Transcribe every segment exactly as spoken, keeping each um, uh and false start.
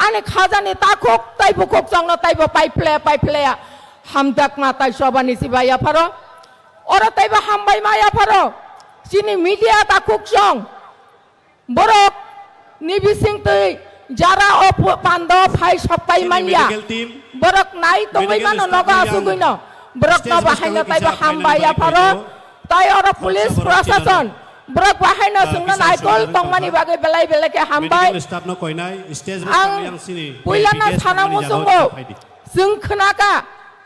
Ani khajani takhuk tai bukhuk chwngno taibo paiphle paiphle hamjakma tai sobani sibai yapharo. Oro taibo hambai ma yapharo. Chini media takhuk chwng. Borok ni bising twi jara o pu-, pando phai sokpai Chini manya. Medical team, borok nai tongwi medical mano staff nogo no yang asugwino. Borok no stage bahai no bwskango taibo kisa hambai final yapharo. Khaito. Tai oro police Khoroksa borok prashason. Chini borok bahai no ah, chwngno kisa naikol songwrwng tongmani tongkha. Bagwi belai belai khe hambai. Medical staff no koinai, stage bwskango ang yang chini puilano biggest sana mani muchungo. Jaga o khaidi. Chwng khnaka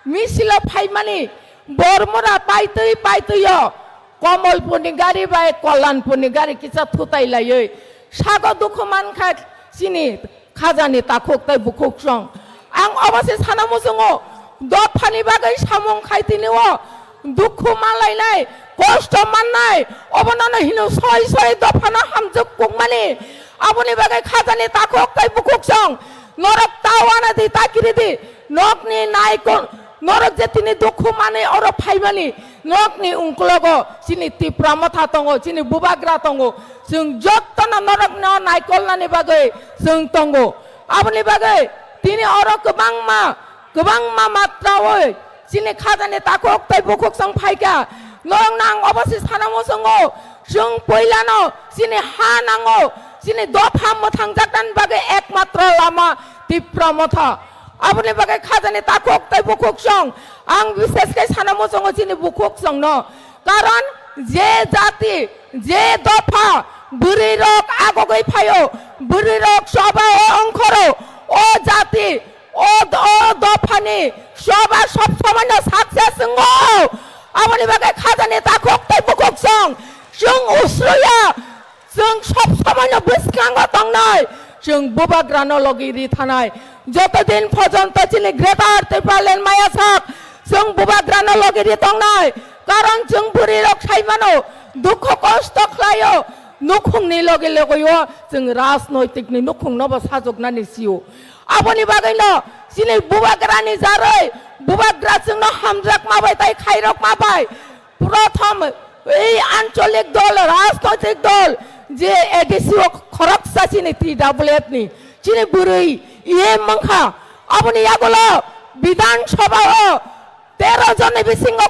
misilo phaimani bormora paitwi paitwio. Komolpurni gari bai Kollanpurni gari kisa thutai laiwi sago dukhu mankha chini khajani takhuk tai bukhuk song. Ang obo se sana muchungo dophani bagwi samung khai tini o dukhu manlainai, kosto mannai, obo nono hino soi soi dophano hamjwk kukmani. Aboni bagwi khajani takhuk tai bukhuk song. Norok tao ana di, ta kiri di. Nokni naikon, norok je tini dukhu manwi oro phaimani, nokni ungklogo chini Tipra Motha tongo, chini Bubagra tongo. Chwng jottono norokno naikolnani bagwi chwng tongo. Aboni bagwi tini oro kwbangma, kwbangma matrawi chini khajani takhuk tei bukhuk chwng phaikha. Norokno ang obo se sana muchungo, chwng puilano chini ha nango, chini dopha mwthangjaknani bagwi ekmatro lama Tipra Motha. Aboni bagwi khajani takhuk tei bukhuk chwng ang bishesh khe sana muchungo chini bukhuk chwngno. Karon je jati, je dopha bwrwi rok agogwi phaio, bwrwi rok choba o ongkhoro, o jati, o, o dophani choba sob somoino success wngo. Aboni bagwi khajani takhuk tei bukhuk chwng, chwng usruya, chwng sob somoino bwskango tongnai, chwng Bubagrano logi ri thanai. Joto din porjonto chini Greater Tipraland maya sak, chwng Bubagrano logi ri tongnai. Karon chwng bwrwi rok sai mano, dukho kosto khlaio, nukhungni logi logi o chwng rajnoitikni nukhungno bo sajoknani sio. Aboni bagwino chini Bubagrani jaroi, Bubagra chwngno hamjakma bai tai khairokma bai. Prothom ei ancholik dol, rajnoitik dol je A D C o khoroksa chini T W F ni, chini bwrwi E M wngkha. Aboni yagulo Bidhan Sabha o tero jonni bisingo